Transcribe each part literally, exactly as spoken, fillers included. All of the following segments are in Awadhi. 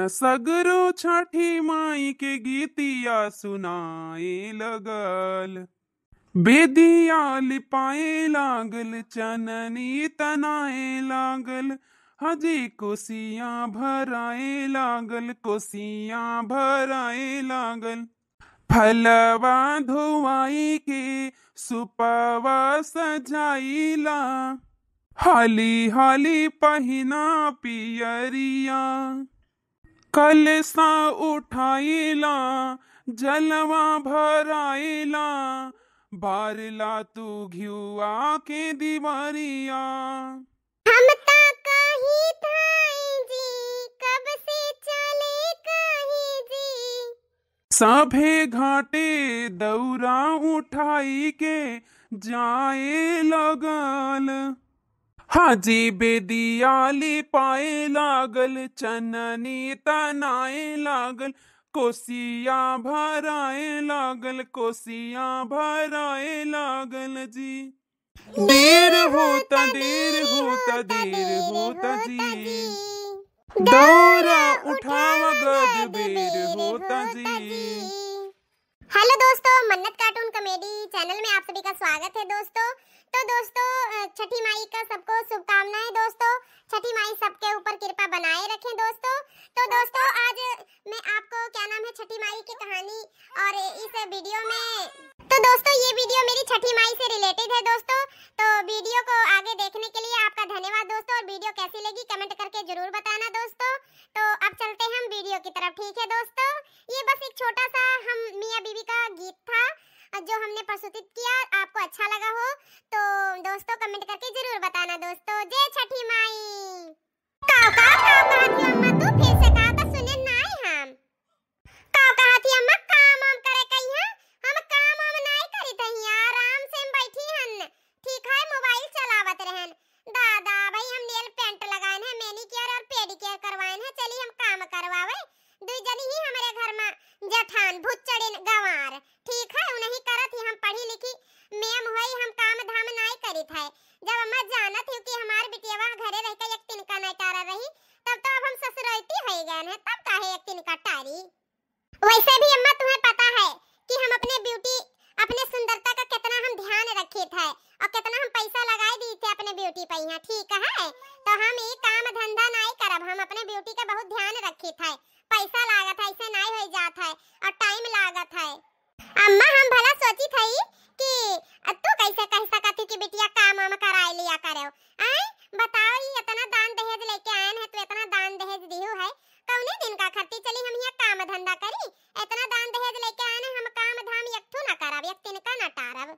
सगरो छठी माई के गीतिया सुनाए लगल। बेदिया लिपाए लागल, चननी तनाए लागल, हजी कोसिया भराए लागल, कोसिया भराए लागल। फलवा धोवाई के सुपवा सजाइला, हाली हाली पहिना पियरिया। कलसा उठाइला, जलवा भराइला, बारला तू घिउआ के दिवरिया। हम ता कही थाई जी, कब से चले कही जी। सभे घाटे दौरा उठाई के जाए लगल। हाजी बेदिया लिपाए लागल, चननी तनाए लागल, कोसिया भराए लागल, कोसिया भराए लागल जी। देर होता, देर होता, देर होता जी। दौरा उठावा गद बेर होता जी। हेलो दोस्तों, मन्नत कार्टून कॉमेडी चैनल में आप सभी का स्वागत है दोस्तों। तो दोस्तों, अ, छठी माई का सबको शुभकामनाएं दोस्तों। छठी माई सबके ऊपर कृपा बनाए रखें दोस्तों। तो दोस्तों, आज मैं आपको, क्या नाम है, छठी माई की कहानी और इस वीडियो में, तो दोस्तों, ये वीडियो मेरी छठी माई से रिलेटेड है दोस्तों। तो वीडियो को आगे देखने के लिए आपका धन्यवाद दोस्तों, और वीडियो कैसी लगी कमेंट करके जरूर बताना दोस्तों। तो अब चलते हैं हम वीडियो की तरफ, ठीक है दोस्तों। ये बस एक छोटा सा हम मियाँ बीवी का गीत था, अ, जो हमने प्रस्तुत किया, आपको अच्छा लगा हो तो दोस्तों कमेंट करके जरूर बताना दोस्तों। जय छठी माई। का, का, का कहत ही अम्मा तू? फिर से कहा तो सुने नाई हम। का कहत ही अम्मा, काम वाम करे कही है? हम काम वाम नाई करी थी, आराम से हम बैठी हन। ठीक है, मोबाइल चलावत रहन। दादा भाई, हम नेल पेंट लगाएन है, मैनीक्योर और पेडीक्योर करवाएन है, चली हम काम करवावे। दुई जनी ही हमरे घर में जेठान भुच्चड़िन गंवार, ठीक है, उन्हीं करत ही हम पढ़ी लिखी मेम होई, हम काम धाम नाई करित है। जब अम्मा जानत ही कि हमार बिटियावा घरे रह के एक तिनका नाई टारा रही, तब तो अब हम ससुरैती होई गए हैं, तब काहे एक तिनका टारी। वैसे भी अम्मा, तुम्हें पता है कि हम अपने ब्यूटी, अपने सुंदरता का कितना हम ध्यान रखित है और कितना हम पैसा लगाए दी थे अपने ब्यूटी पे यहाँ, ठीक है? तो हम ई काम धंधा नाई करब, हम अपने ब्यूटी का बहुत ध्यान रखित है। पैसा लागत है, ऐसे नाई हो जात है और टाइम लागत है। अम्मा, हम भला सोचित हई कि तू कैसे कह सकत ही कि बिटिया काम वाम कराए लिया करो? आय, बताओ, ई इतना दान दहेज लेके आएन है, तू इतना दान दहेज दिहू है, कौने दिन का खर्ची चली हम यहाँ काम धंधा करी? इतना दान दहेज लेके आएन है, हम काम धाम एक ठू ना करब, एक तिनका ना टारब।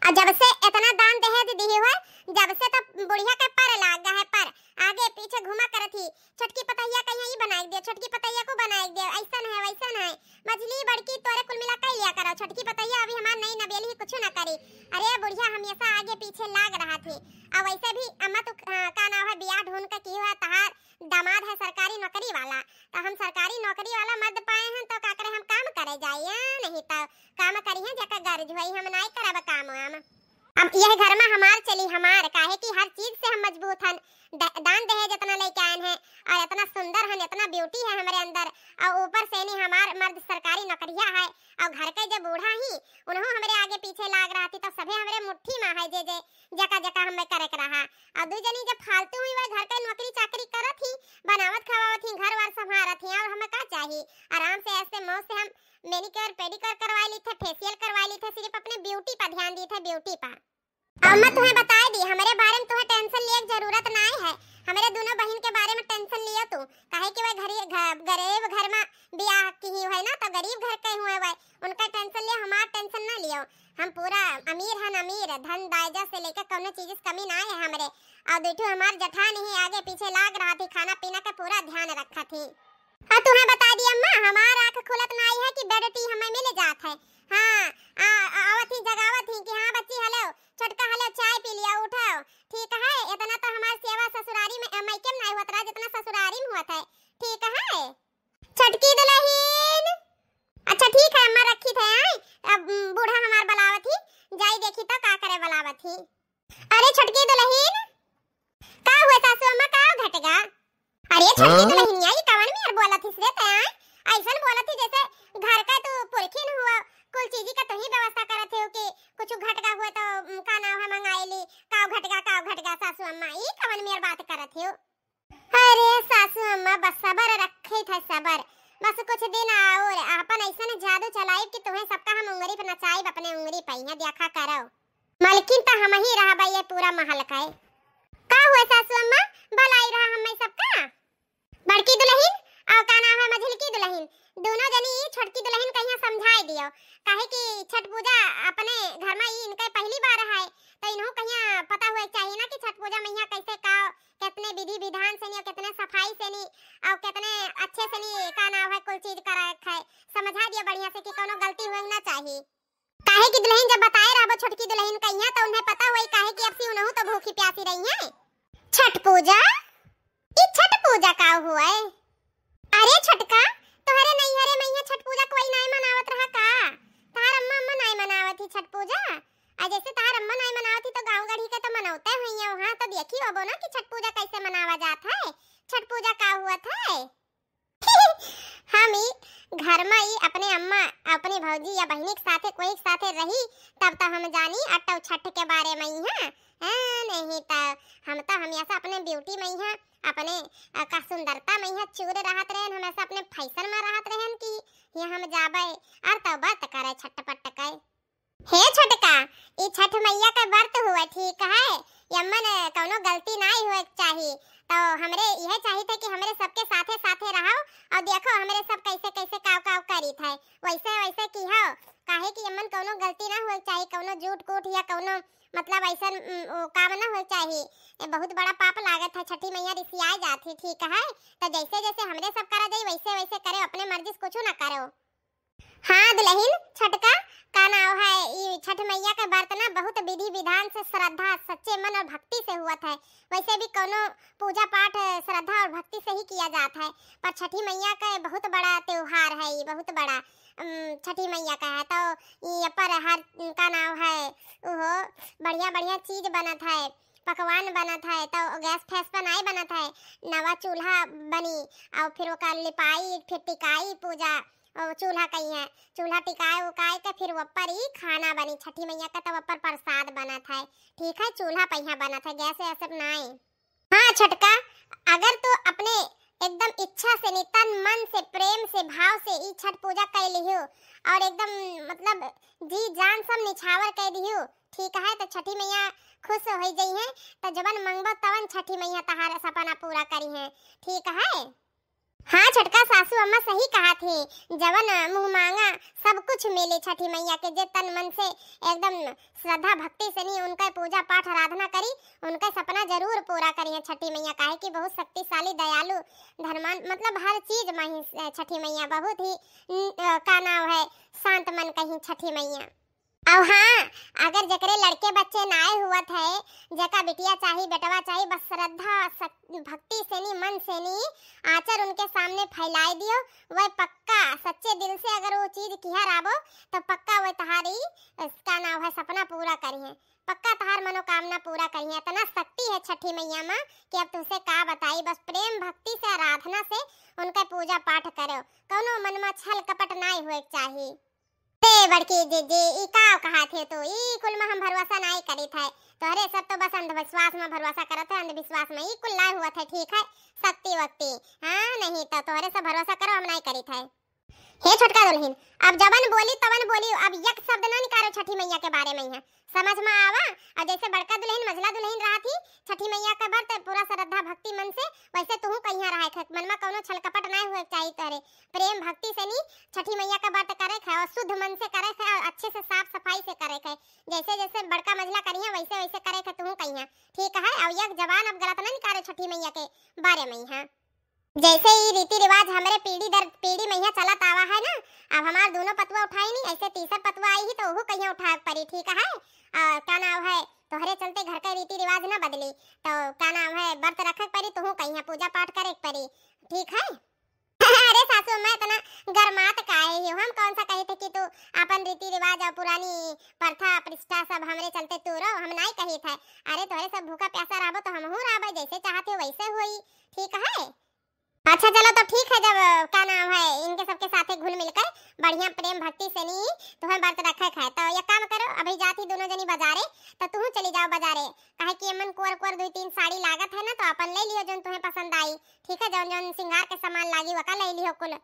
और जब से इतना दान दहेज दिहू है, जब से तो बुढ़िया के पर लाग गया है, पर आगे पीछे घुमा करत ही, छोटकी पतहिया कहिया ई बनाए दे, छोटकी पतहिया को बनाए दे, ऐसन है, वैसन है। मझली बड़की तोरे कुल मिला कई लिया करो, छोटकी पतहिया अभी हमार नई नबेली ही कुछ ना करी। अरे बुढ़िया हमेशा आगे पीछे लाग रहा थी। और वैसे भी अम्मा तू, अ, का नाम है, बियाह ढूंढ के की हुआ, तहार दामाद है सरकारी नौकरी वाला, तो हम सरकारी नौकरी वाला मर्द पाए हैं तो का करे, हम काम करे जाइए, नहीं तो काम करिए जेकर गर्ज हुई, हम नाई करब काम वाम। अब यह घर में हमार चली हमार, काहे कि हर चीज से हम मजबूत हन। द-, दान दहेज इतना लेके आएन है और इतना सुंदर हन, इतना ब्यूटी है हमरे अंदर, और ऊपर से नहीं हमार मर्द सरकारी नौकरिया है, और घर के जब बूढ़ा ही उन्हों हमरे आगे पीछे लाग रहा थी, तब सभे हमरे मुट्ठी में है, जे जे जका जका हमें करे के रहा। और दू जनी जब फालतू हुई वह घर के नौकरी चाकरी करत ही, बनावत खवावत ही, घर वार संभारत ही, और हमें का चाहिए? आराम से ऐसे मौज से हम मैनीक्योर पेडीक्योर करवा ली थे, फेशियल करवा ली थे, सिर्फ अपने ब्यूटी पर ध्यान दी थे, ब्यूटी पर। अब मैं तुम्हें बता दी, हमारे बारे में तुम्हें टेंशन लिए की जरूरत नहीं है। हमारे दोनों बहन के बारे में टेंशन लियो तू, काहे कि वह घरी-, घ-, गरीब घर में बियाह की ही है ना, तो गरीब घर के हुए वह, उनका टेंशन लियो, हमार टेंशन ना लियो। हम पूरा अमीर हन, अमीर, धन दायजा से लेकर कौनो चीज की कमी ना है हमरे। और दुठू हमार जठान ही आगे पीछे लाग रहा थी, खाना पीना का पूरा ध्यान रखा थी। हाँ, तुम्हें बता दी अम्मा, हमार आँख खुलत नाई है कि बेड टी हमें मिल जात है। हाँ, आ, आ, आवत ही, जगावत ही कि हाँ बच्ची, हेलो, छोटका, हेलो, चाय पी लिया, उठाओ, ठीक है? इतना तो हमार सेवा ससुरारी में, अ, मायके में नाई होत रहा, जितना ससुरारी में होत है, ठीक है? छोटकी दुल्हन, अच्छा ठीक है अम्मा, रखी थे, आए? अब, उम, बूढ़ा हमार बलावत ही, जाई देखी तो का करे बलावत ही। अरे छोटकी दुल्हन, का हुआ सासू अम्मा, का घटगा? अरे छोटकी हाँ? दुल्हनिया, ई कवन मेर बोला सासू अम्मा, भलाई रहा हम्मे सबका। बड़की दुलहिन और का नाम है मझिलकी दुलहिन, दोनों जनी छोटकी दुलहिन कहिया समझाए दियो, काहे कि छठ पूजा अपने घर में ई इनके पहली बार है, तो इन्हों कहिया पता हुए चाहिए ना कि छठ पूजा में यहाँ कैसे का, कितने विधि विधान से नी, कितने सफाई से नी, और कितने अच्छे से नी, का नाम है, कुल चीज करे है। समझा दियो बढ़िया से कि कोनो गलती हुए ना चाहिए। काहे कि दुलहिन जब बताए रहबो छोटकी दुलहिन कहिया, तो उन्हें पता हुई, काहे कि अब से उनहु तो भूखी प्यासी रही है। छठ पूजा? ई छठ पूजा का हुए? अरे छोटका, तोहरे नैहरे में यहाँ छठ पूजा कोई नाय मनावत रहा का? तहार अम्मा, अम्मा नाय मनावत ही छठ पूजा? आ जैसे तहार अम्मा नाय मनावत ही, तो गाँव गढ़ी के तो मनौते हुई है वहाँ, तो देखी होबो ना कि छठ पूजा कैसे मनावा जात है, छठ पूजा का हुआ था। हम ई घर में ई अपने अम्मा, अपनी भौजी या बहिनी के साथे, कोई के साथे रही, तब तो हम जानी अटौ छठ के बारे में ही, हाँ। हाँ, नहीं तो हम तो हमेशा अपने beauty में ही, अपने, अ, का सुंदरता में ही चूर रहत रहन, हमेशा अपने fashion में रहत रहन कि ये हम जाबे और तो व्रत करे छठ पट के। हे छोटका, ई छठ मैया के व्रत हुए, ठीक है? यम्मन कौनो गलती नाई हुए के चाही। तो हमरे यह चाही थे कि हमरे सबके साथे साथे रहो और देखो हमरे सब कैसे कैसे काव काव करी थे, वैसे वैसे की हो, काहे कि यम्मन कौनो गलती ना हुए के चाही, कौनो झूठ कूठ या कौनो मतलब ऐसन, उम, ओ काम ना हुए के चाही। ए, बहुत बड़ा पाप लागत है, छठी मैया रिसिया जात है, ठीक है? तो जैसे जैसे हमरे सब करा जाई वैसे वैसे करे, अपने मर्जी से कुछ ना करो। हाँ दुलहिन, छोटका, का नाव है, ई छठ मैया के व्रत ना बहुत विधि विधान से, श्रद्धा, सच्चे मन और भक्ति से हुआ था। वैसे भी कौनो पूजा पाठ श्रद्धा और भक्ति से ही किया जात है, पर छठी मैया का बहुत बड़ा त्योहार है, ई बहुत बड़ा, उम, छठी मैया का है। तो ई पर हर का नाव है, ओहो, बढ़िया बढ़िया चीज बनत है, पकवान बनत है, तो गैस फैस पर नाई बनत है, नवा चूल्हा बनी और फिर ओकर लिपाई, फिर टिकाई पूजा, और चूल्हा कही है, चूल्हा टिकाए उकाए के फिर ऊपर ही खाना बनी छठी मैया का, तब ऊपर प्रसाद बनत है। ठीक है, चूल्हा पहिया बनत है, गैस वैस सब नाई। हाँ छोटका, अगर तू अपने एकदम इच्छा से नी, तन मन से, प्रेम से, भाव से ई छठ पूजा कर लिहो और एकदम मतलब जी जान सब निछावर कर दिहो, ठीक है, तो छठी मैया खुश हो जई है, तो जवन मंगबो तवन छठी मैया तहार सपना पूरा करी है, ठीक है। हाँ छोटका, सासू अम्मा सही कहा थे, जवन मुँह मांगा सब कुछ मिले छठी मैया के, जे तन मन से एकदम श्रद्धा भक्ति से नी उनका पूजा पाठ आराधना करी, उनका सपना जरूर पूरा करी है छठी मैया, काहे कि बहुत शक्तिशाली, दयालु, धर्मान, मतलब हर चीज में ही छठी मैया बहुत ही, न, अ, का नाव है, शांत मन कही छठी मैया। और हाँ, अगर जेकरे लड़के बच्चे नाय हुवत है, जेका बिटिया चाही, बेटवा चाही, बस श्रद्धा, सक-, भक्ति से नी, मन से नी, आचर उनके सामने फैलाई दियो, वह पक्का सच्चे दिल से अगर वो चीज किहा राबो, तो पक्का वह तहारी, अ, का नाव है, सपना पूरा करिहे, पक्का तहार मनोकामना पूरा करिहे। इतना शक्ति है छठी मैया माँ कि अब तुझसे का बताई, बस प्रेम भक्ति से, आराधना से उनका पूजा पाठ करो, कौनो मन में छल कपट नाय हुए के चाही। अरे बड़की जीजी, ई का कहा थे तू? ई कुल में हम भरोसा नाई करी थे। तोहरे सब तो बस अंधविश्वास में भरोसा करत है, अंधविश्वास में ई कुल नाई हुआ थे, ठीक है? शक्ति वक्ति, हाँ, नहीं तो तोहरे सब भरोसा करो, हम नाई करी थे। हे छोटका दुलहिन, अब जवन बोली तवन बोली, अब एक शब्द ना निकारो छठी मैया के बारे में यहाँ, समझ में आवा। और जैसे बड़का दुलहिन, मझला दुलहिन रहा थी, छठी मैया का व्रत पूरा श्रद्धा भक्ति मन से, वैसे तुहू कहिया रहा है, मन में कौनो छल कपट नाई हुए के चाही तोहरे। प्रेम भक्ति से नी छठी मैया का व्रत करे खे और शुद्ध मन से करे खे और अच्छे से साफ सफाई से करे खे। जैसे जैसे बड़का मझला करिहे वैसे वैसे करे खे तुहू कहिया, ठीक है? और एक जबान अब गलत ना निकारे छठी मैया के बारे में यहाँ। जैसे ई रीति रिवाज हमरे पीढ़ी दर पीढ़ी में यहाँ चलत आवा है ना, अब हमार दोनों पतुआ उठाई नी, ऐसे तीसर पतुआ आई ही तो ओहू कहिया उठावे के पड़ी, ठीक है? और का नाम है, तोहरे चलते घर का रीति रिवाज ना बदली, तो का नाम है, व्रत रखे के पड़ी, तुहू कहिया पूजा पाठ करे के पड़ी, ठीक है? अरे सासू अम्मा, इतना गरमात काहे हो? हम कौन सा कही थे कि तू अपन रीति रिवाज और पुरानी प्रथा प्रतिष्ठा सब हमरे चलते तोड़ो, हम नाई कही थे। अरे तोहरे सब भूखा प्यासा रहबो तो हमहू रहबे, जैसे चाहते हो वैसे होई, ठीक है? अच्छा चलो तो ठीक है, जब का नाम है, इनके सबके साथे घुल मिलकर बढ़िया प्रेम भक्ति से नी तुम्हें व्रत रखे है, तो ये काम करो, अभी जाती दोनों जनी बाजारे, तो तुहू चली जाओ बाजारे, काहे कि एमन कुंवर कुंवर दुई तीन साड़ी लागत है ना, तो अपन ले लियो जौन तुम्हें पसंद आई, ठीक है, जौन जौन श्रृंगार के सामान लागी वका ले लियो कुल।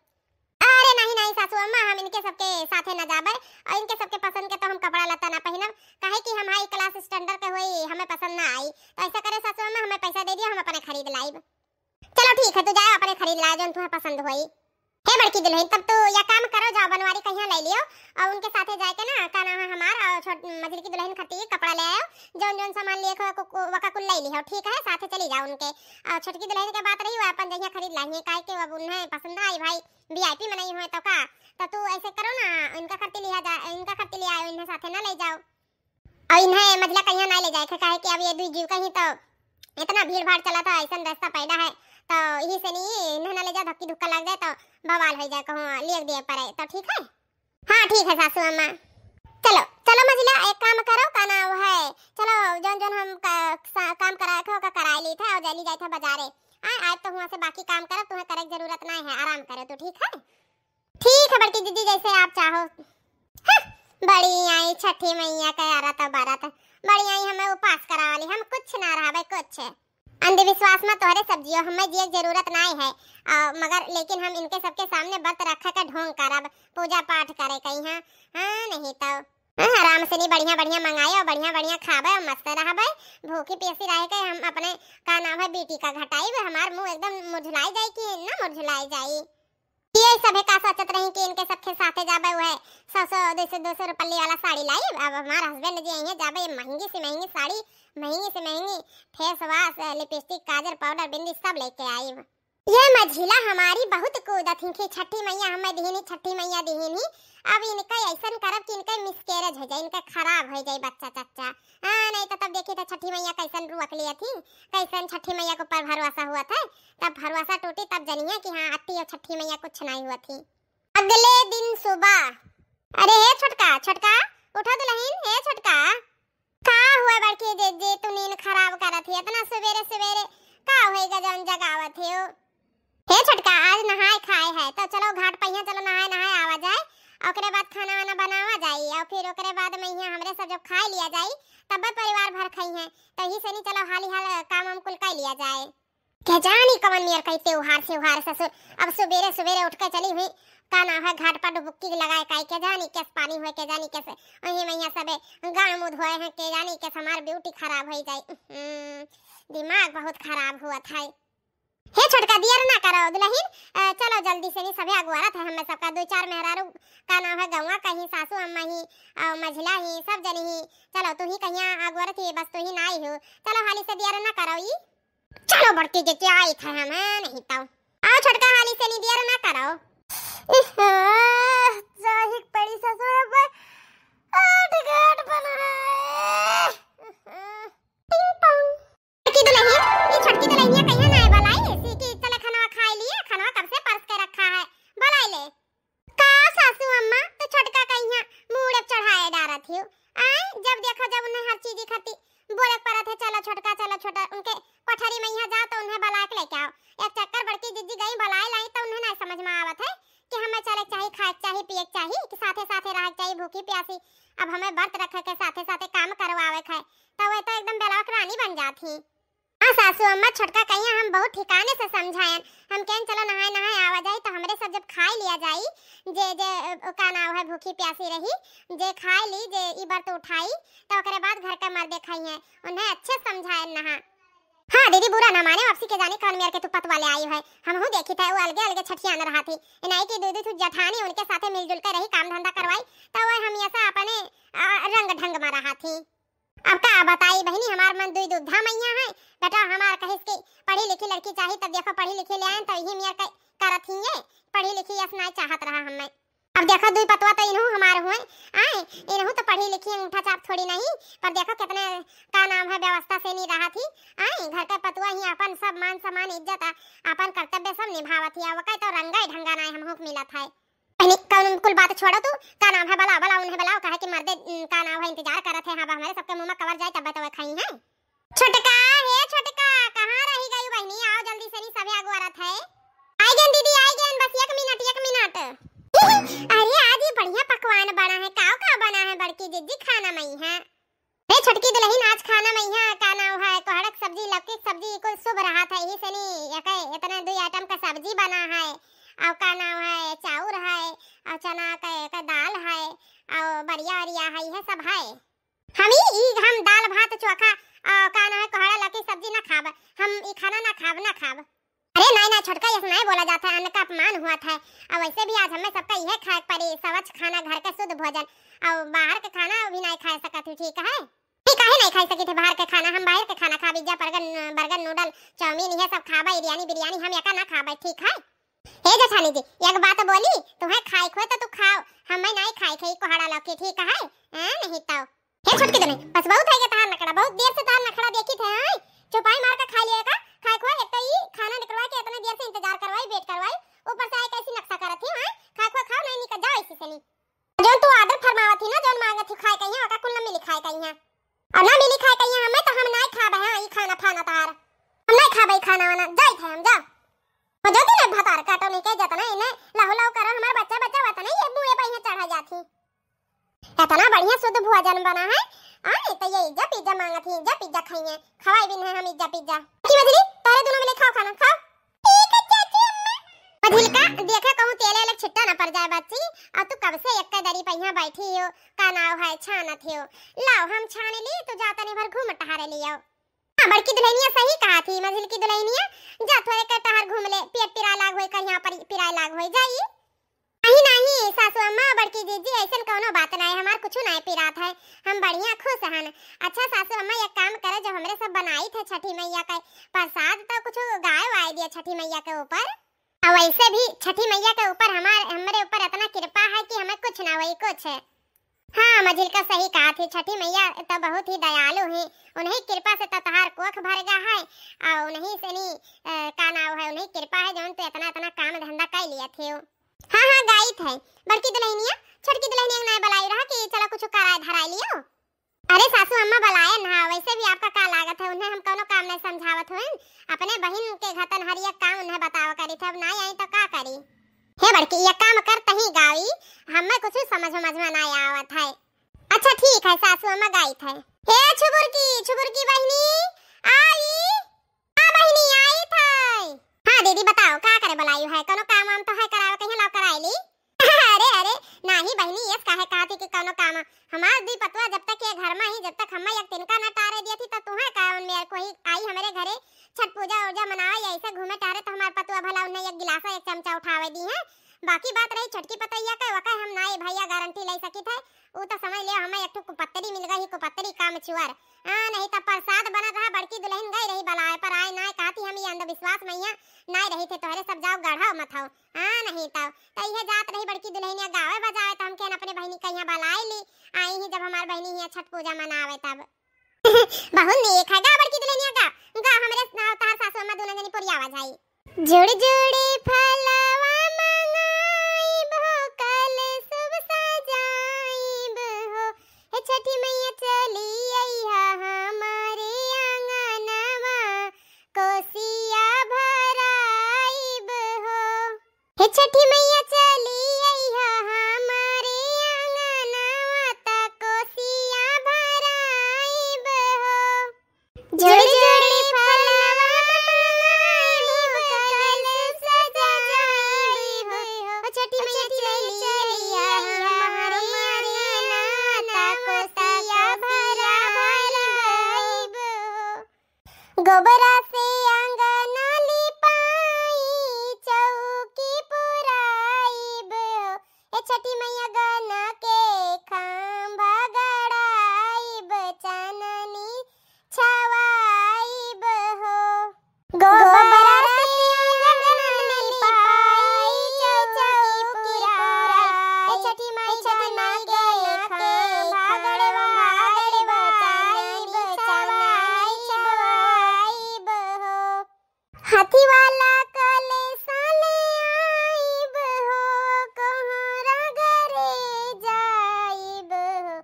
अरे नहीं नहीं सासू अम्मा, हम इनके सबके साथे न जाबे और इनके सबके पसंद के तो हम कपड़ा लत्ता ना पहिनब, काहे कि हम high class standard के होई, हमें पसंद ना आई। तो ऐसा करे सासू अम्मा, हमें पैसा दे खरीद लाइब। चलो ठीक है, तू जाओ अपने खरीद लाओ जौन तुम्हें पसंद होई। हे बड़की दुल्हन, तब तू या काम करो, जाओ बनवारी कहिया ले लियो और उनके साथे जाए के ना, का नाम है हमार और छोट मझली की दुल्हन खातिर कपड़ा ले आयो, जौन जौन सामान लिए को, को, को, वका कुल ले लियो, ठीक है, साथे चली जाओ उनके। और छोटकी दुल्हन के बात रही, वो अपन जहिया खरीद लाइए, काहे के अब उन्हें पसंद आई भाई, वीआईपी मनई हुए तो का, तो तू ऐसे करो ना, इनका खातिर लिया जा, इनका खातिर ले आयो, इन्हें साथे ना ले जाओ। और इन्हें मझला कहिया ना ले जाए के, काहे कि अब ये दुई जीव कहीं तो इतना भीड़ भाड़ चला था, ऐसा रास्ता पैदा है, तो यही से नहीं इन्हें ना ले जाओ, धक्की धुक्का लग जाए तो बवाल हो जाए, कहूँ लिख दिए पड़े, तो ठीक है। हाँ ठीक है सासू अम्मा, चलो चलो मझला, एक काम करो, का नाम है, चलो जौन जौन हम का, सा, काम कराए थे ओका कराए ली थे और जानी जाए थे बाजारे। आए आज तो हुआ से बाकी काम करो, तुम्हें करे की जरूरत नहीं है, आराम करो तो ठीक है। ठीक है बड़की दीदी, जैसे आप चाहो। हं, बड़ी आई छठी मैया के अरत बरत, बड़ी आई हमें उपास करावली, हम कुछ ना रहबे कुछ। अंधविश्वास में तोहरे सब जियो, हमें जिए के जरूरत नाई है, आ, मगर लेकिन हम इनके सबके सामने व्रत रखे के ढोंग करब, पूजा पाठ करे कहीं, हाँ, हाँ, नहीं तो, हाँ, आराम से नहीं बढ़िया बढ़िया मंगाए और बढ़िया बढ़िया खाबे और मस्त रहबे। भूखी प्यासी रह के हम अपने का नाम है बीटी का घटाई, हमार मुंह एकदम मुरझुलाई जाई कि ना मुरझुलाई जाई। ये सभे का सोचत रही कि इनके सबके साथे जाबे, वह सौ सौ, दो सौ, दो सौ रुपये वाला साड़ी लाई। अब हमार हस्बैंड जी आई हैं, जाबे ये महंगी से महंगी साड़ी, महंगी से महंगी फेस वॉश, लिपस्टिक, काजल, पाउडर, बिंदी सब लेके आई। ये मझिला हमारी बहुत कूदत ही कि छठी मैया हमें दिहिन ही, छठी मैया दिहिन ही। अब इनका ऐसन करब कि इनका मिसकैरेज हो जाए, इनका खराब हो जाए बच्चा चच्चा। हाँ, नहीं तो तब देखी था छठी मैया कैसन रुअक लिया थी, कैसन छठी मैया के ऊपर भरोसा हुआ था। तब भरोसा टूटी, तब जनिए कि हाँ, अति और छठी मैया कुछ नहीं हुआ थी। अगले दिन सुबह, अरे हे छोटका, छोटका, उठा दुल्हन, हे छोटका। का हुआ बड़की जीजी, तू नींद खराब करत ही इतना सुबेरे सुबेरे? का होई गजन जगावत ही हो? हे छोटका, आज नहाए खाए है, तो चलो घाट पहिया चलो, नहाए नहाए आवा जाए, ओकरे बाद खाना वाना बनावा जाई, और फिर ओकरे बाद में यहाँ हमरे सब जब खाए लिया जाई, तब परिवार भर खाई है, तो ही से नहीं, चलो हाली हाल काम वाम कुल कर लिया जाए। के जानी कवन नियर कही त्योहार सेवहार ससुर, अब सुबेरे सुबेरे उठ के चली हुई, का नाम है घाट पर डुबकी लगाए काई, के जानी कैस पानी हुए, के जानी कैसे वहीं मैया सबे गाँव मुँह धोए हैं, के जानी कैस हमार ब्यूटी खराब हो जाई। हम्म, दिमाग बहुत खराब हुआ था। हे छोटका दियर ना करो दुल्हन, अ, चलो जल्दी से नहीं सभे अगुआरत है, हमें सबका दो चार मेहरारू का नाम है गौवा कहीं सासू अम्मा ही, अ, मझिला ही, सब जनी ही, चलो तू ही कहिया अगुआरत ही, बस तू ही ना आई हो, चलो हाली से दियर ना करो ई। चलो बड़की जीजी आई थे हम, नहीं तो आओ छोटका हाली से नहीं दियर ना करो। इह, जाहिक पड़ी ससुर अब आठ घाट बनाए। टिंग टोंग। छोटकी दुल्हन, ये छोटकी दुल्हनिया कहिया ना आए वाला है, इसी की चले खाना खाए लिए, खाना कब से परस के रखा है, बुलाई ले। का सासू अम्मा, तो छोटका कहिया मूड़ अब चढ़ाए डारत हियो। आए, जब देखो जब उन्हें हर चीज खाती बोले परत है, "चलो छोटका, चलो छोटा।" उनके कोठरी में यहाँ जाओ तो उन्हें बुला के लेके आओ। एक चक्कर बड़की जीजी गई बुलाए लाई तो उन्हें नहीं समझ में आवत है कि हमें चले के चाही, खाए के चाही, पिए के चाही, कि साथे साथे रहे के चाही, भूखी प्यासी। अब हमें व्रत रखे के साथे साथे काम करवावे के है, तो वे तो एकदम बेलवा के रानी बन जात ही। हाँ सासू अम्मा, छोटका कहिया हम बहुत ठिकाने से समझायन, हम कहन चलो नहाए नहाए आवा जाई, तो हमरे सब जब खाए लिया जाई, जे जे अ, का नाव है भूखी प्यासी रही, जे खाए ली, जे ई व्रत उठाई, तो ओकरे बाद घर के मर्दे खाई हैं, उन्हें अच्छे समझायन नहा। हाँ दीदी, बुरा ना माने, वापसी के जाने कौन मेर के तू पतवा ले आई है, हमहू देखी था वो अलगे अलगे छठियान रहा थी, इनाई की दू दू ठू जठानी उनके साथे मिलजुल के रही, काम धंधा करवाई, तो वह हम ऐसा अपने अ, रंग ढंग में रहा थी। अब का बताई बहिनी, हमार मन दुई दुविधा मइया है। बेटा हमार कहिस कि पढ़ी लिखी लड़की चाही, तब देखो पढ़ी लिखी ले आयन, तो यही मेर क-, करत ही ये, पढ़ी लिखी यस नाय चाहत रहा हमें। अब देखो दुई पतवा तो इनहू हमार हुए, आए, इनहू तो पढ़ी लिखी अंगूठा छाप थोड़ी नहीं, पर देखो कितने का नाम है व्यवस्था से नहीं रहा थी, आए, घर के पतवा ही अपन सब मान सम्मान इज्जत आ, अपन कर्तव्य सब निभावत ही, अब कहे तो रंगा ही ढंगा नाय हमहू के मिलत है। बहिनी, कौन कुल बात छोड़ो तू, का नाम है, बलाओ, बलाओ, उन्हें बलाओ, काहे कि मर्दे, उम, का नाम है, इंतजार करत है, हाँ, बा, हमरे सबके मुँह में कवर जाए, तब तो वे खाई हैं। छोटका, हे छोटका, कहाँ रही गई बहिनी, आओ जल्दी से, नहीं सभे अगुआरत है। आई गन दीदी, आई गन, बस एक मिनट, एक मिनट। अरे, आज ये बढ़िया पकवान बना है, काव का बना है बड़की जिज्जी, खाना मई है। हे छोटकी दुल्हन, आज खाना में यहाँ का नाव है, कोहड़ा के सब्जी, लौकी के सब्जी, कुल शुभ रहा था, यही से नहीं, एके इतने दुई आइटम का सब्जी बना है, और का नाव है, चाउर है, और चना का, का दाल है, और बरिया वरिया है, यह सब है। हम ई, ई हम दाल भात चोखा, और का नाव है, कोहड़ा लौकी सब्जी ना खाब, हम ई खाना ना खाब, ना खाब। अरे नाहीं, नाहीं छोटका, ऐसे नाहीं बोला जात है, अन्न का अपमान हुआ था। अब वैसे भी आज हमें सबका इहे खाए के पड़ी, स्वच्छ खाना, घर के शुद्ध भोजन, और बाहर के खाना भी नाहीं खाए सकत ही, ठीक है? नहीं, काहे नाहीं खाए सकी थे बाहर के खाना? हम बाहर के खाना खाब, pizza, burger, burger, noodle, chowmein, ये सब खाबे, बिरयानी, बिरयानी, हम एका ना खाबे, ठीक है? हे जेठानी जी, एक बात बोली, तुहें खाए खोए तो तू खाओ, हमें नाहीं खाए खे कोहड़ा लौकी, ठीक है? हैं, नहीं तो। हे छोटकी दुल्हन, बस बहुत है ये तहार नखड़ा, बहुत देर से तहार नखड़ा देखी थे, हैं? चौपाई मार के खा लिया का, खाए खोए, एक तो ई खाना निकलवाए के इतने देर से इंतजार करवाई, वेट करवाई, ऊपर से आए कैसी नक्शा करत ही, हैं? खाए खोए खाओ, नहीं निकल जाओ इसी से नहीं। जौन तू आदर फरमावत ही ना, जौन मांगत ही खाए कहिया, ओका कुल न मिली खाए कहिया। और ना मिली खाए कहिया हमें, तो हम नाहीं खाबे हैं ई खाना फाना तहार। हम नाहीं खाबे ई खाना वाना, जाइत है हम, जाओ। हो जाते ना भतार काटो नहीं के जतना इन्हें लहू लहू करो, हमार बच्चा बच्चा वतने ये मुँहे पे इन्हें चढ़ा जात ही। इतना बढ़िया शुद्ध भोजन बना है, आ नहीं तो ये इज्जा पिज्जा मांगत ही, इज्जा पिज्जा खाइए, खवाई भी नहीं हम इज्जा पिज्जा। की मझली, तारे दोनों मिले खाओ खाना, खाओ। ठीक है चाची अम्मा। मझिलका, देखे कहूँ तेले ले छिट्टा न पड़ जाए बच्ची। और तू कब से एक दरी पे यहाँ बैठी हो, का नाव है, छानत हो? लाओ हम छान ली, तू जा तनी भर घूम टहरे लियो। हाँ, बड़की दुल्हनिया सही कहा थी, मझिलकी दुल्हनिया, जा थोड़े के टहर घूम ले, पेट पिराए लाग होई, कहीं पर पिराए लाग होई, जाई। नहीं, नहीं, सासू अम्मा, बड़की जीजी, ऐसन कौनो बात नाहीं, हमार कुछ नाहीं पिरात है, हम बढ़िया खुश हन। अच्छा सासू अम्मा, एक काम करे, जो हमरे सब बनाई थे छठी मैया के प्रसाद, तो कुछ गाय वाय दिया छठी मैया के ऊपर। और वैसे भी छठी मैया के ऊपर हमार, हमरे ऊपर इतना कृपा है कि हमें कुछ ना होई, कुछ। हाँ, मझिलका सही कहा थी, छठी मैया तो बहुत ही दयालु हैं, उन्हीं कृपा से तो तहार कोख भर गया है, और उन्हीं से नहीं, अ, का नाव है, उन्हीं कृपा है, जौन तू इतना, इतना काम धंधा कर लिया थे। हाँ, हाँ, गाइत है। बड़की दुल्हनिया, छोटकी दुल्हनिया के नाय बलाई रहा कि चला कुछ कराए धराए लियो। अरे सासू अम्मा बलायन हा, वैसे भी आपका का लागत है, उन्हें हम कौनो काम नहीं समझावत हुए, अपने बहिन के घतन हर एक काम उन्हें बतावा करी थे, अब नाय आई तो का करी? हे बड़की, ये काम कर तही गावी, हमें कुछ समझ समझ में नाय आवत है। अच्छा ठीक है सासू अम्मा गाइत है। हे छुबुरकी, छुबुरकी बहिनी, आई। हाँ बहिनी, आइत है। हाँ दीदी, बताओ, का करे बुलायु है? कौनो काम वाम तो है करावे, कहीं लाओ कराए ली। अरे, अरे, नाही बहिनी, यस काहे कहा थी कि कौनो काम? हमार दी पतुआ जब तक ये घर में ही, जब तक हम्मा एक तिनका न टारे दिया थी, तो तुहें का उनमें कोई आई हमरे घरे छठ पूजा उजा मनावे या ऐसे घूमे टहरे, तो हमार पतुआ भला उन्हें एक गिलासा, एक चमचा उठावे दी है। बाकी बात रही छोटकी पतैया के, वका हम ना ये भैया गारंटी ले सकी थे। ऊ तो समझ लियो, हमें एक ठो कुपत्तरी मिल गई, कुपत्तरी काम चुअर। हाँ, नहीं तो प्रसाद बनत रहा, बड़की दुल्हन गई रही बलाए, पर आए ना, कहती हम ये अंधविश्वास में यहाँ ना रही थे, तोहरे सब जाओ गढ़ा मत हो। हाँ, नहीं तो, तो ये जात रही बड़की दुल्हनिया गावे बजावे, तो हम कहन अपने बहिनी के यहाँ बलाए ली, आई ही जब हमार बहिनी यहाँ छठ पूजा मनावे तब। बहुत नीक है, गा बड़की दुल्हनिया गा, गा हमरे ना तहार सासू अम्मा दोनों जनी पोरियावा जाई। जुड़ जुड़ी फलवा मंगाइब हो, कलशुप सजाइब हो। हे छठी मैया चली अइहा हमारे आंगनवा, कोसिया भराइब हो। हे छठी मैया चली अइहा हमारे आंगनवा, त कोसिया भराइब हो। जुड़ी जुड़ी फलवा मंगाइब, कलश सजाइब हो। ओ छठी मैया चली अइहा हमारे आंगनवा, त कोसिया भराइब हो। गोबरा से आंगन लिपाई, चौकी पुराइब हो। ए छठी मैया गन के खंभा गड़ाइब, चाननी छवाइब हो। गोबरा से आंगन लिपाई, चौकी पुराई। ए छठी माई गन के खंभा गड़वाइब, चाननी छवाइब हो। हाथी वाला कलशा ले आइब हो, कोहरा घरे जाइब हो।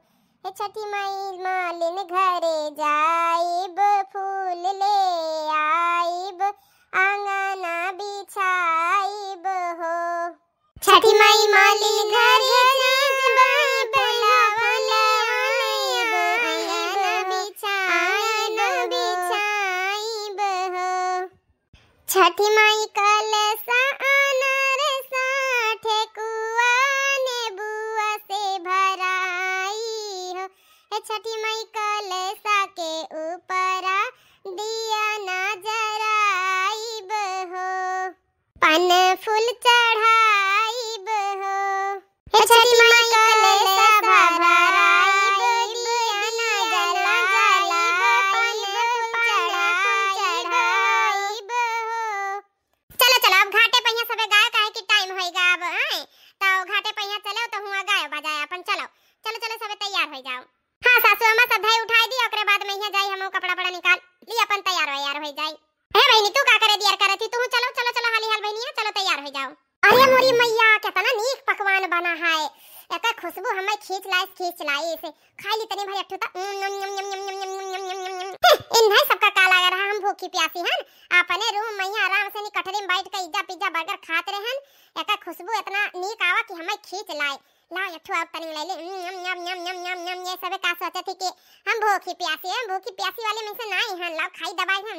हे छठी माई मालिन घरे जाइब, फूल ले आइब, आंगना बिछाइब हो। छठी माई मालिन घरे जाइब, फुलवा ले आइब, आंगना बिछाइब, आंगना बिछाइब हो। छठी माई कलशा अनारसा, ठेकुआ नेबुआ से भराई हो। हे छठी माई कलशा के ऊपरा दिया ना जरा पान फूल चढ़ाइब हो। हे छठी माई कलसा भराइब, दिया ना जलाइब, पान फूल चढ़ाइब हो। चलो, चलो, अब घाटे पहिया सबे गायो, काहे कि time होइगा अब, हैं? तो घाटे पहिया चलो, तो हुआँ गायो बजायो अपन, चलो। चलो, चलो, सबे तैयार होइ जाओ। हाँ, सासू अम्मा सब धाई उठाई दी, ओकरे बाद में हियाँ जाई, हमहू कपड़ा वपड़ा निकाल ली, अपन तैयार वैयार होइ जाई। हे बहिनी, तू का करे दियर करत ही? तू चलो, चलो, चलो, हाली हाल बहिनिया, चलो तैयार होइ जाओ। अरे मोरी मैया, केतना नीक पकवान बना है। एकर खुशबू हमें खींच लाइस, खींच लाइस। खाई ली तनी भर एक ठो त। इन्हें सबका का लाग रहा, हम भूखी प्यासी हन। अपने room में ही आराम से नी कटरी में बैठ के इज्जा पिज्जा burger खात रहन। एकर खुशबू एतना नीक आवा कि हमें खींच लाए। लाओ एक ठो और तनी ले ले। ये सबे का सोचत ही कि हम भूखी प्यासी, हम भूखी प्यासी वाले में से नाई हन। लाओ खाई दबाई हम।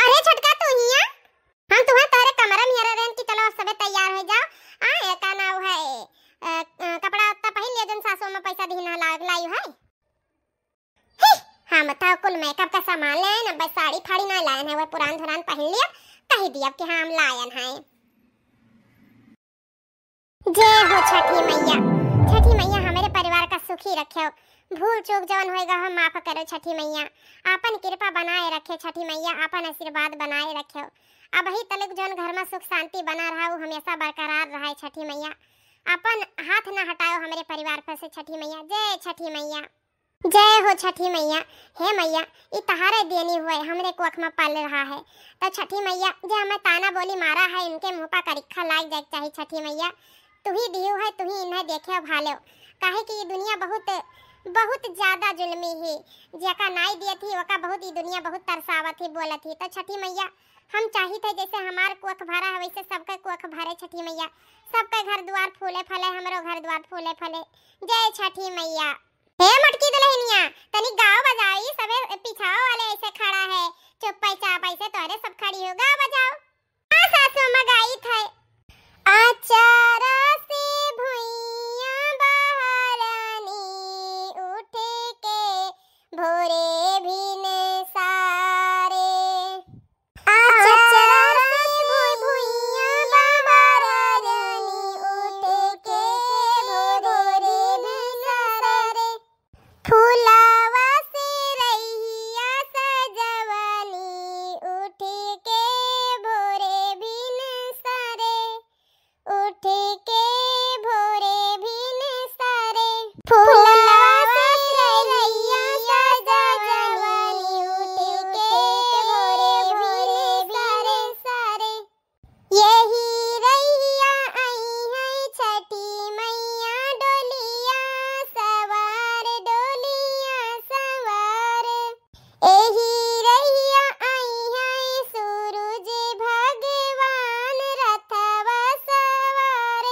अरे छोटका, तू हिया? हम तुहें तोहरे कमरा में हेरे रहन कि चलो सबे तैयार होइ जाओ। आ, ए, का नाव है, ए, ए, कपड़ा उत्ता पहिन लियो, जौन सासू अम्मा पैसा दिहिन है, ला-, लायु है। ही, हम तो कुल makeup का सामान ले आयन, बस साड़ी फाड़ी ना लायन है, वह पुरान धुरान पहिन लियो, कहि दियब कि हाँ, हम लायन है। जय हो छठी मैया। छठी मैया हमरे परिवार का सुखी रख्यो। भूल चूक जवन होएगा हो माफ करो छठी मैया। आपन कृपा बनाए रखे छठी मैया, आपन आशीर्वाद बनाए रख्यो। अबही तलक जवन घर में सुख शांति बना रहा, उ हमेशा बरकरार रहे छठी मैया। आपन हाथ ना हटाओ हमरे परिवार पर से छठी मैया। जय छठी मैया। जय हो छठी मैया। हे मैया, ई तहारे देनी हुए, हमरे कोख में पल रहा है। तो छठी मैया, जे हमें ताना बोली मारा है, इनके मुँह पर करिखा लाग जाए के चाही छठी मैया। तू ही दिहु है, तू ही इन्हें देखे भालो, काहे कि ई दुनिया बहुत, बहुत ज्यादा जुल्मी ही। जेका नाई दियत ही, ओका बहुत ई दुनिया बहुत तरसावत ही, बोलत ही। तो छठी मैया, हम चाहित है जैसे हमार कोख भरा है, वैसे सबके कोख भरे छठी मैया, सबके घर दुआर फूले फले, हमरो घर दुआर फूले फले। जय छठी मैया। हे मोटकी दुल्हनिया, तनी गाओ बजाओ, ई सबे पिछाओ वाले ऐसे खड़ा है, चुप्पे चाप ऐसे तोरे सब खड़ी हो, गाओ बजाओ। हाँ सासू अम्मा गाइत है। अचरा से भुइयां बहरनी उठ के भोरे भिनसारे। अचरा से भुइयां बहरनी उठ के भोरे भिनसारे। फुलावा से रहिया सजवनी उठ के भोरे भिनसारे, उठ के भोरे भिनसारे। फुलावा से रहिया सजवनी उठ के भोरे भिनसारे। यही रहिया आई है छठी मैया डोलिया सवार, डोलिया सवार। यही रहिया आई है सूरज भगवान रथवा सवार,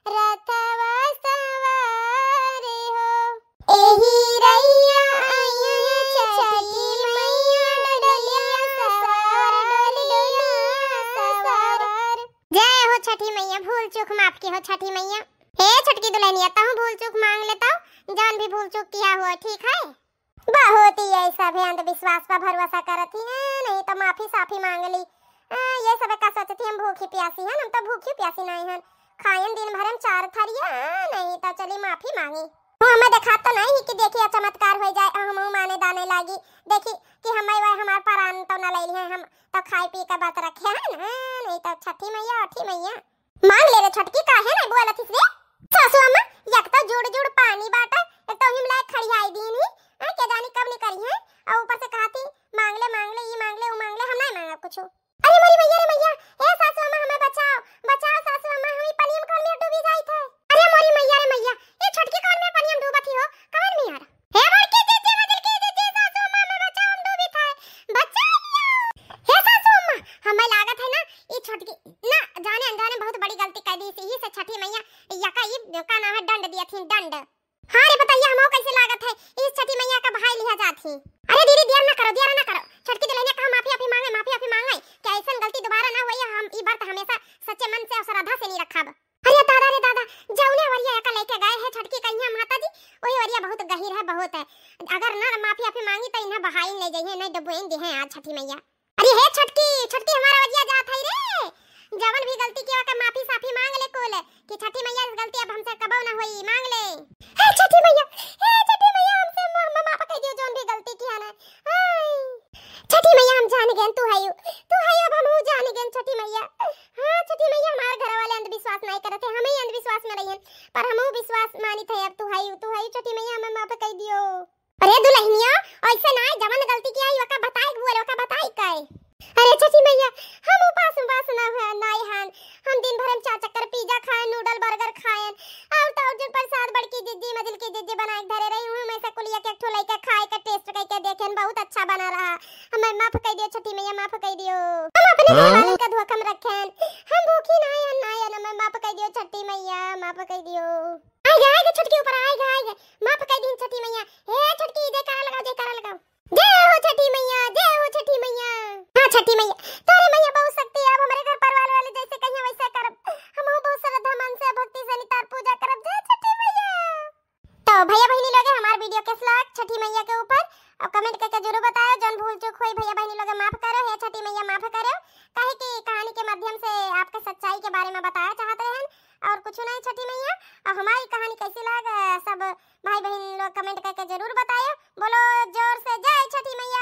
रथवा सवार हो। एही रहिया आई है छठी मैया डोलिया सवार, डोलिया सवार। जय हो छठी मैया, भूल चूक माफ की हो छठी मैया। हे छोटकी दुल्हनिया, तहु भूल चूक मांग लेता, जौन भी भूल चूक किया हुआ, ठीक है? बहुत ही ये सब है अंधविश्वास पर भरोसा करत ही हैं, नहीं तो माफी साफी मांग ली। आ, ये सब का सोचती हम भूखी प्यासी हैं, हम तो भूखी प्यासी नहीं हैं, खायन दिन भर हम चार थरिया, आ, नहीं तो चली माफी मांगी। वो हमें देखा तो नहीं कि देखी चमत्कार हो जाए, हम माने दाने लागी, देखी कि हमें वह हमार परान तो न ले लिए, हम तो खाए पी के बात रखे हैं ना, नहीं तो छठी मैया, अठी मैया। मांग ले रे छोटकी, काहे नहीं बोलत हिस रे? सासू अम्मा, एक तो जुड़ जुड़ पानी बाटे, एक तो हिम लायक खड़ियाई दीन ही, आ, के जानी कब निकली है, और ऊपर से कहा थी, मांग ले, मांग ले, ई मांग ले, ऊ मांग ले, हम नहीं मांगब कुछ। अरे मोरी मैया रे मैया, ए सासू अम्मा, हमें बचाओ, बचाओ सासू अम्मा, हम ई पनिया में कवन मेर डूबी जाइत है। अरे मोरी मैया रे मैया, ए छोटकी कवन मेर पनिया में डूबत ही हो, कवन मेर? हे बड़की जीजी, मझिलकी जीजी, सासू अम्मा, हमें बचाओ, हम डूबित है, बचा लियो। हे सासू अम्मा, हमें लागत है ना, ई छोटकी ना जाने अनजाने बहुत बड़ी गलती कर दी, इसी से छठी मैया यका ई का नाम है, दंड दिया थी, दंड। हाँ रे, बताइए, हमको कैसे लागत है, इस छठी मैया का भाई लिया जात ही। अरे दीदी, देर ना करो, देर ना करो, छोटकी दुल्हनिया कहा माफी, माफी मांगे, माफी, माफी मांगे, क्या ऐसा गलती दोबारा ना हुई, हम ई बार तो हमेशा सच्चे मन से और श्रद्धा से नहीं रखब। अरे दादा रे दादा, जौने वरिया एका लेके गए हैं छोटकी कहिया माता जी, वही वरिया बहुत गहिर है, बहुत है। अगर ना माफी आफी मांगी तो इन्हें बहाई ले जाइए, नहीं डुबोइन दे हैं आज छठी मैया। अरे हे छोटकी, छोटकी हमारा वरिया जात है रे। जवन भी गलती किया ओकर माफी साफी मांग ले कुल, कि छठी मैया गलती अब हमसे कबो ना होई, मांग ले। हे छठी मैया, हे छठी मैया, हमसे म-, म-, माफ कर दियो, जौन भी गलती किया ना। हाय। छठी मैया, हम जान गए तू हयू, तू हयू, अब हमहू जान गए छठी मैया। हाँ छठी मैया, हमार घर वाले अंधविश्वास नहीं करते, हम ही अंधविश्वास में रहियन, पर हमहू विश्वास मानित है। अब तू हयू, तू हयू छठी मैया, हमें माफ कर दियो। अरे दुल्हनिया, ऐसे ना, जवन गलती किया है, ओका बताई बोल, ओका बताई काहे? अरे छठी मैया, हम उपास उपास ना है, नाई हन। हम दिन भर हम चार चक्कर पिज्जा खाएन, नूडल बर्गर खाएन, और तो और जौन प्रसाद बड़की जिज्जी मझिलकी जिज्जी बनाए के धरे रही हूँ, मैं से कुलिया के एक ठो लइका खाए के टेस्ट करके देखेन, बहुत अच्छा बना रहा। हमें माफ कर दियो छठी मैया, माफ कर दियो। हम अपने घर वालन का धोखा में रखेन, हम भूखी ना है, ना है, हमें माफ कर दियो छठी मैया, माफ कर दियो। आइगे, आइगे छुटकी ऊपर, आइगे, आइगे। माफ कर दीन छठी मैया। हे छुटकी, जयकारा लगाओ, जयकारा लगाओ। जय हो छठी मैया, जय हो छठी मैया। हाँ छठी मैया, तोरे मैया बहुत शक्ति है। अब हमरे घर परिवार वाले जैसे कहिया वैसे करब। हमहू बहुत श्रद्धा मन से, भक्ति से नितार पूजा करब। जय छठी मैया। तो भैया बहिनी लोग, हमार वीडियो कैसे लगा छठी मैया के ऊपर, अब कमेंट करके जरूर बतायो। जौन भूल चूक होई भैया बहिनी लोग माफ करो, हे छठी मैया माफ करो, काहे कि कहानी के माध्यम से आपके सच्चाई के बारे में बताया चाहत रहन और कुछ नहीं छठी मैया। और हमारी कहानी कैसी लग, सब भाई बहिन लोग कमेंट करके जरूर बतायो। बोलो जोर से जय छठी मैया।